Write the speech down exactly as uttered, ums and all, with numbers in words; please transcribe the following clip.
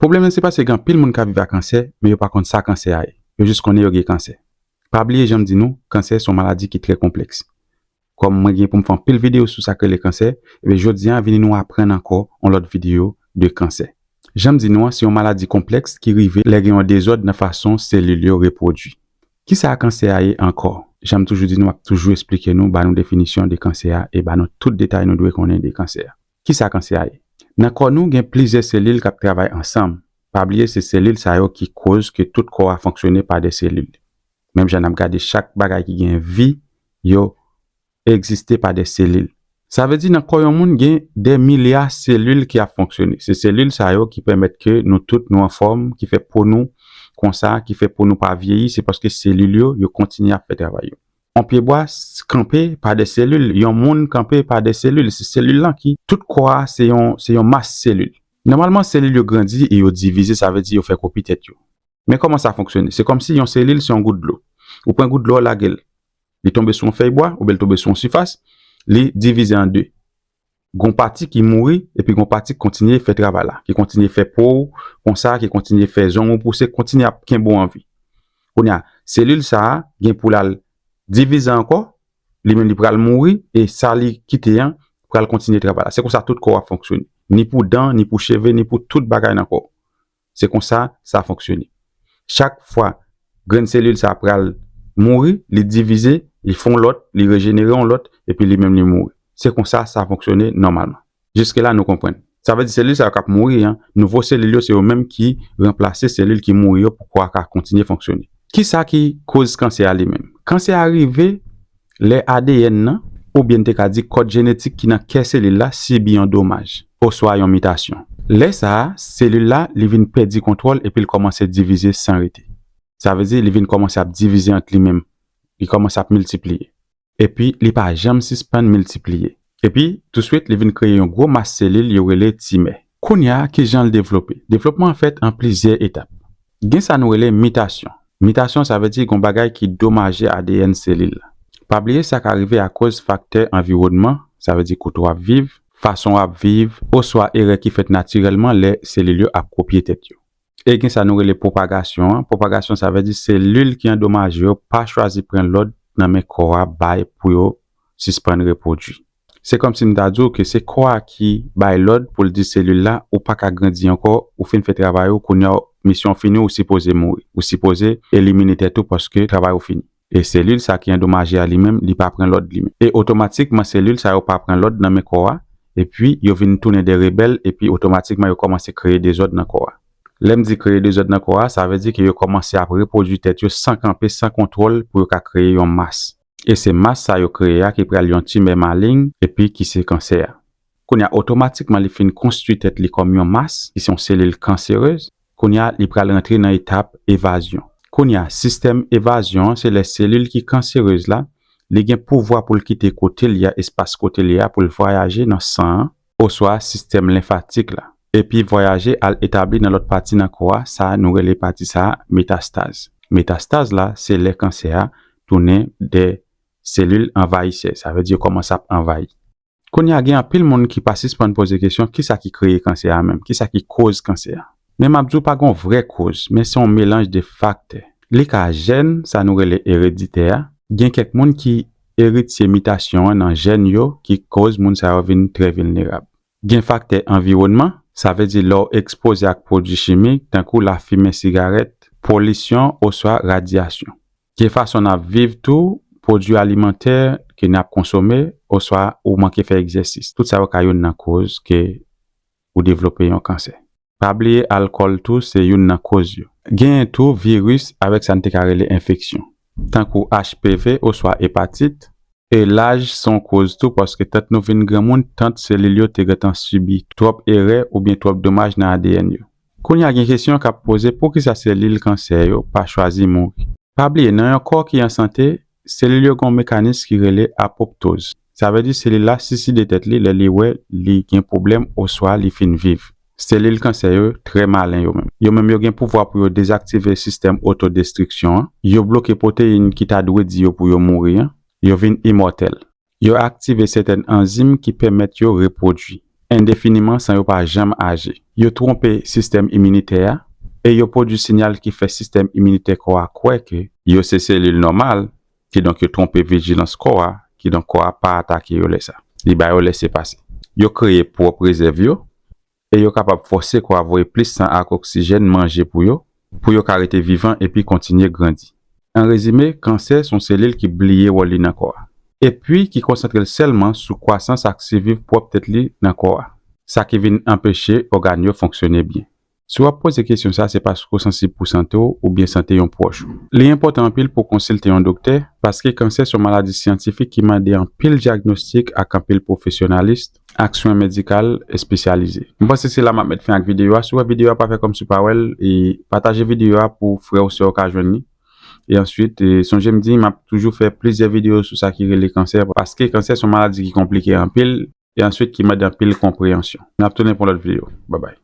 Pwoblèm nan se paske gen anpil moun k ap viv ak kansè, men yo pa konn sa kansè a ye. Yo jis konnen yo gen kansè. Pa bliye jan m di nou, kansè se yon maladi ki trè konplèks. Kòm mwen gen pou m fè anpil videyo sou sa k rele kansè, ebyen jodi a vini nou aprann ankò yon lòt videyo de kansè. Jan m di nou an, se yon maladi konplèks ki rive lè gen yon dezòd nan fason selil yo repwodui. Kisa kansè a ye ankò? Jan m toujou di nou, m ap toujou esplike nou, ba nou definisyon de kansè a e ba nou tout detay nou dwe konnen de kansè a. Kisa kansè a ye? Nan kò nou, gen plizyè selil k ap travay ansanm. Pa bliye, se selil sa yo ki koz ke tout kò a fonksyone pa de selil. Menm jan n ap gade chak bagay ki gen vi, yo egziste pa de selil. Sa vle di nan kò yon moun gen de milya selil ki ap fonksyone. Se selil sa yo ki pèmèt ke nou tout nou anfòm, ki fè po nou konsa, ki fè po nou pa vyeyi, se paske selil yo, yo kontinye ap fè travay yo. Yon pyebwa s- kanpe pa de selil, yon moun kanpe pa de selil. Se selil lan ki, tout kò a se yon, se yon mas selil. Nòmalman, selil yo grandi e yo divize, sa vle di yo fè kopi tèt yo. Men kòman sa fonksyone? Se kòmsi yon selil se yon gout dlo. Ou pran gout dlo, w lage l. Li tonbe sou yon fèy bwa, oubyen li tonbe sou yon sifas, li divize an de. Gon pati ki mouri, epi gon pati ki kontinye fè travay la, ki kontinye fè po w konsa, ki kontinye fè zong ou pouse, kontinye ap kenbe w an vi. Kounye a, selil sa a gen pou l al divize ankò, li menm li pral mouri, e sa li kite an pral kontinye travay la. Se konsa tout kò w ap fonksyone. Ni pou dan, ni pou cheve, ni pou tout bagay nan kò w. Se konsa sa fonksyone. Chak fwa grenn selil sa pral mouri, li divize, li fè yon lòt, li rejenere yon lòt, epi li menm li mouri. Se konsa sa fonksyone nòmalman. Jiske la nou konprann. Sa vle di selil sa yo k ap mouri an, nouvo selil yo se yo menm ki ranplase selil ki mouri yo pou kò a ka kontinye fonksyone. Kisa ki koz kansè a li menm? Kansè a rive lè A D N nan, oubyen n te ka di kòd jenetik ki nan kè selil la, sibi yon domaj, oswa yon mitasyon. Lè sa a, selil la, li vin pèdi kontwòl epi l kòmanse divize san rete. Sa vle di, li vin kòmanse ap divize ant li menm. Li kòmanse ap miltipliye. Epi, li pa janm sispann miltipliye. Epi, touswit, li vin kreye yon gwo mas selil yo rele timè. Kounye a, ki jan l devlope? Devlopman an fèt an plizyè etap. Gen sa nou rele mitasyon. Mitasyon, sa vle di gon bagay ki domaje A D N selil la. Pa bliye sa ka rive akoz faktè anviwònman, sa vle di kote w ap viv, fason w ap viv, oswa erè ki fèt natirèlman lè selil yo ap kopye tèt yo. E gen sa nou rele pwopagasyon an. Pwopagasyon, sa vle di selil ki andomaje yo pa chwazi pran lòd nan men kò a bay pou yo sispann repwodui. Se kòmsi m ta di w ke se kò a ki bay lòd pou l di selil la, ou pa ka grandi ankò, ou fin fè travay ou, kounye a misyon w fini, ou sipoze mouri. Ou sipoze elimine tèt ou paske travay ou fini. E selil sa ki andomaje a li menm, li pa pran lòd li menm. E otomatikman, selil sa yo pa pran lòd nan men kò a, epi yo vin tounen de rebèl, epi otomatikman, yo kòmanse kreye dezòd nan kò a. Lè m di kreye dezòd nan kò a, sa vle di ke yo kòmanse ap repwodui tèt yo san kanpe, san kontwòl pou yo ka kreye yon mas. E se mas sa yo kreye a ki pral yon timè malign epi ki se kansè a. Kounye a, otomatikman li fin konstwi tèt li kòm yon mas, ki se yon selil kanserez. Kounye a, li pral rantre nan etap evazyon. Kounye a, sistèm evazyon an, se lè selil ki kanserez la, li gen pouvwa pou l kite kote li a, espas kote li a, pou l vwayaje nan san an, oswa sistèm lenfatik la, epi vwayaje al etabli nan lòt pati nan kò a, sa nou rele pati sa a metastaz. Metastaz la, se lè kansè a tounen de selil anvayisè, sa vle di yo kòmanse ap anvayi. Kounye a, gen anpil moun ki pa sispann poze kesyon, kisa ki kreye kansè a menm? Kisa ki koz kansè a? Men m ap di w pa gen yon vrè koz, men se yon melanj de faktè. Li ka jèn, sa nou rele ereditè a. Gen kèk moun ki eritye mitasyon an nan jèn yo ki koz moun sa yo vin trè vilnerab. Gen faktè anviwònman, sa vle di lè w ekspoze ak pwodui chimik, tankou lafimen sigarèt, polisyon oswa radyasyon. Gen fason n ap viv tou, pwodui alimantè ke n ap konsome, oswa ou manke fè egzèsis. Tout sa yo ka youn nan koz ke ou devlope yon kansè. Pa bliye alkòl tou se youn nan koz yo. Genyen tou viris avèk sa n te ka rele enfeksyon, tankou H P V oswa epatit, e laj se yon koz tou paske tant nou vin granmoun, tant selil yo te gentan sibi twòp erè oubyen twòp domaj nan A D N yo. Kounye a gen kesyon k ap poze, poukisa selil kansè yo pa chwazi mouri? Pa bliye, nan yon kò ki an sante, selil yo gen yon mekanis ki rele apoptoz. Sa vle di selil la siside tèt li lè li wè li gen pwoblèm oswa li fin viv. Selil kansè yo trè malen yo menm. Yo menm yo gen pouvwa pou yo dezaktive sistèm otodestriksyon an. Yo bloke pwoteyin ki ta dwe di yo pou yo mouri an. Yo vin imòtèl. Yo aktive sètèn anzim ki pèmèt yo repwodui. endefiniman san yo pa janm aji. Yo twonpe sistèm iminitè a e yo pwodui siyal ki fè sistèm iminitè kò a kwè ke yo se selil nòmal, kidonk yo twonpe vijilans kò a, kidonk kò a pa atake yo lè sa. Li ba yo lèsepase. Yo kreye pwòp rezèv yo e yo kapab fòse kò a voye plis san ak oksijèn, manje pou yo, pou yo ka rete vivan epi kontinye grandi. An rezime, kansè se yon selil ki bliye wòl li nan kò a, epi ki konsantre l sèlman sou kwasans ak siviv pwòp tèt li nan kò a, sa ki vin anpeche ògàn yo fonksyone byen. Si w ap poze kesyon sa a, se paske w sansib pou sante w oubyen sante yon pwòch ou. Li enpòtan anpil pou w konsilte yon doktè, paske kansè se yon maladi syantifik ki mande anpil dyagnostik ak anpil pwofesyonalis ak swen medikal espesyalize. M panse se la m ap met fen ak videyo a. Si w wè videyo a pa fè kòmsi w pa wè l, e pataje videyo a pou frè ou sè w ka jwenn li. E answit, e, sonje m di, m ap toujou fè plizyè videyo sou sa ki rele kansè, paske kansè se yon maladi ki konplike anpil, e answit ki mande anpil konpreyansyon. N ap tounen pou yon lòt videyo. Babay.